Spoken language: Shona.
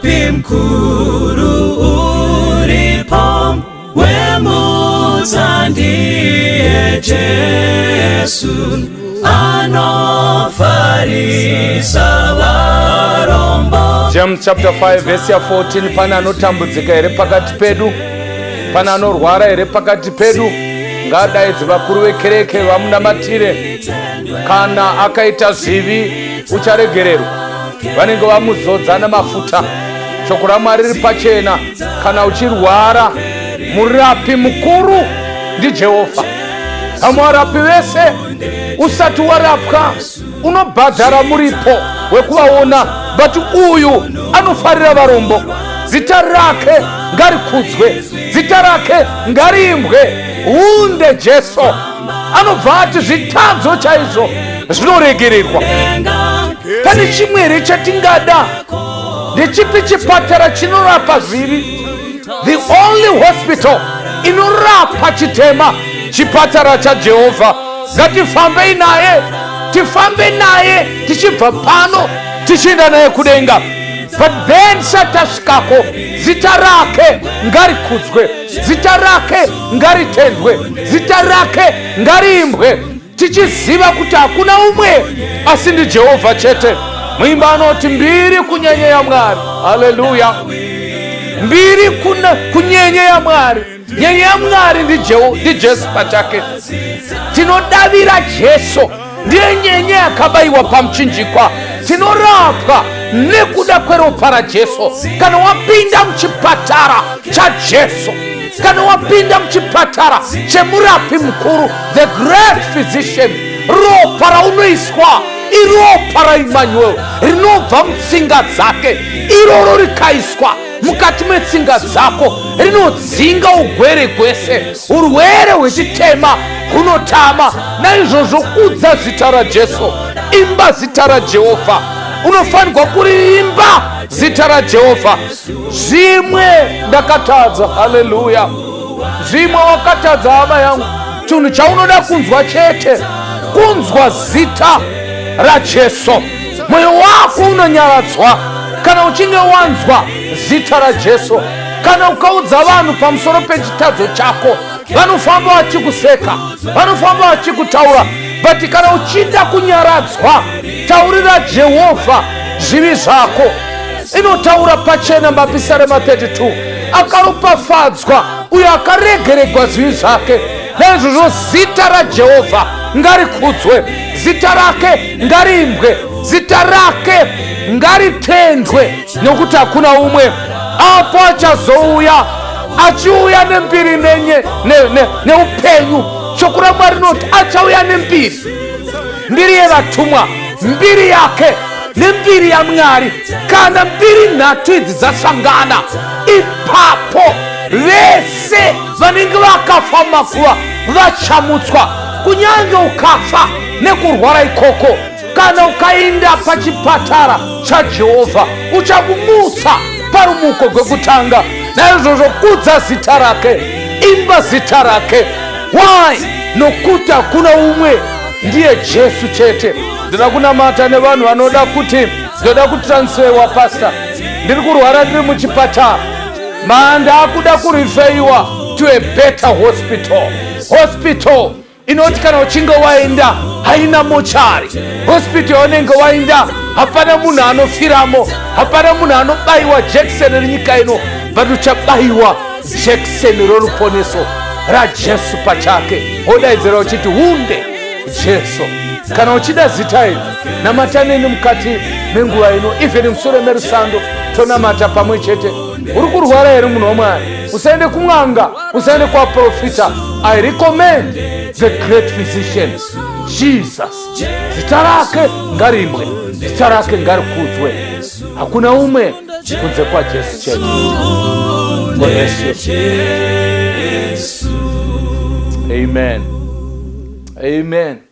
Murapi mkuru uripo wemutsa ndiye Jesu anofarisa varombo. James chapter 5 verse ya 14. Pane anotambudzika here pakati pedu? Pane anorwara here pakati pedu? Ngaadaidze vakuru vekereke vamunamatire. Kana akaita zvivi, ucharegererwa, vanenge vamuzodza namafuta. Shoko raMwari riri pachena. Kana uchirwara, murapi mukuru ndiJehovha. Vamwe varapi vese, usati warapwa unobhadhara muripo wekuvaona, but uyu anofarira varombo. Zita rake ngarikudzwe, zita rake ngariimbwe. Hunde Jesu anobva ati zvitadzo chaizvo zvinoregererwa. Pane chimwe here chatingada? Ndechipi chipatara chinorapa zvivi? The only hospital inorapa chitema, chipatara chaJehovha. Ngatifambei naye, tifambe naye tichibva pano tichienda naye kudenga. But then satasvikako, zita rake ngarikudzwe, zita rake ngaritendwe, zita rake ngariimbwe, tichiziva kuti hakuna umwe asi ndiJehovha chete. Muimba anoti, mbiri kunyenye yaMwari. Haleluya! Mbiri kunyenye yaMwari. Nyenye yaMwari ndiJesu pachake. Tinodavira Jesu ndiye nyenye yakabayiwa pamuchinjikwa. Tinorapwa nekuda kweropa raJesu. Kana wapinda muchipatara chaJesu, kana wapinda muchipatara chemurapi mukuru, the great physician, ropa raunoiswa iropa raEmmanuel rinobva mutsinga dzake. Iroro rikaiswa mukati metsinga dzako, rinodzinga ugwere gwese, urwere hwechitema hunotama. Naizvozvo kudza zita raJesu, imba zita raJehovha. Unofanirwa kuriimba zita raJehovha. Zvimwe ndakatadza, haleluya. Zvimwe wakatadza, hama yangu. Chinhu chaunoda kunzwa chete kunzwa zita raJesu. Mwoyo wako unonyaradzwa kana uchinge wanzwa zita raJesu. Kana ukaudza vanhu pamusoro pechitadzo chako, vanofamba vachikuseka, vanofamba vachikutaura. But kana uchida kunyaradzwa, taurira Jehovha zvivi zvako. Inotaura pachena Mapisarema 32, akaropafadzwa uyo akaregeregwa zvivi zvake. Naizvozvo zita raJehovha ngarikudzwe, zita rake ngariimbwe, zita rake ngaritendwe, nokuti hakuna umwe. Apo achazouya, achiuya nembiri neupenyu. Shoko raMwari rinoti achauya nembiri, mbiri yevatumwa, mbiri yake nembiri yaMwari. Kana mbiri nhatu idzi dzasangana, ipapo vese vanenge vakafa mumakuva vachamutswa. Kunyange ukafa nekurwara ikoko, kana ukaenda pachipatara chaJehovha, uchakumutsa parumuko gwekutanga. Naizvozvo kudza zita rake, imba zita rake. Why? Nokuti hakuna umwe, ndiye Jesu chete. Ndoda kunamata nevanhu vanoda kuti, ndoda kutransferwa, pastor, ndiri kurwara, ndiri muchipatara, mandakuda kureferiwa to a better hospital, hospital inoti kana uchinge waenda haina mochari, hospital yaunenge waenda hapana munhu anofiramo, hapana munhu anobayiwa jekiseni renyika ino, but uchabayiwa jekiseni roruponeso raJesu pachake. Wodaidzira uchiti, hunde Jesu. Kana uchida zita iri, namata neni mukati menguva ino, even mushure merusando tonamata pamwe chete. Uri kurwara here, munhu waMwari? Usaende kun'anga, usaende kwaprofita. I recommend the great physician Jesus. Zita rake ngarimbwe, zita rake ngarikudzwe. Hakuna umwe kunze kwaJesu chete. God bless you. Amen, amen.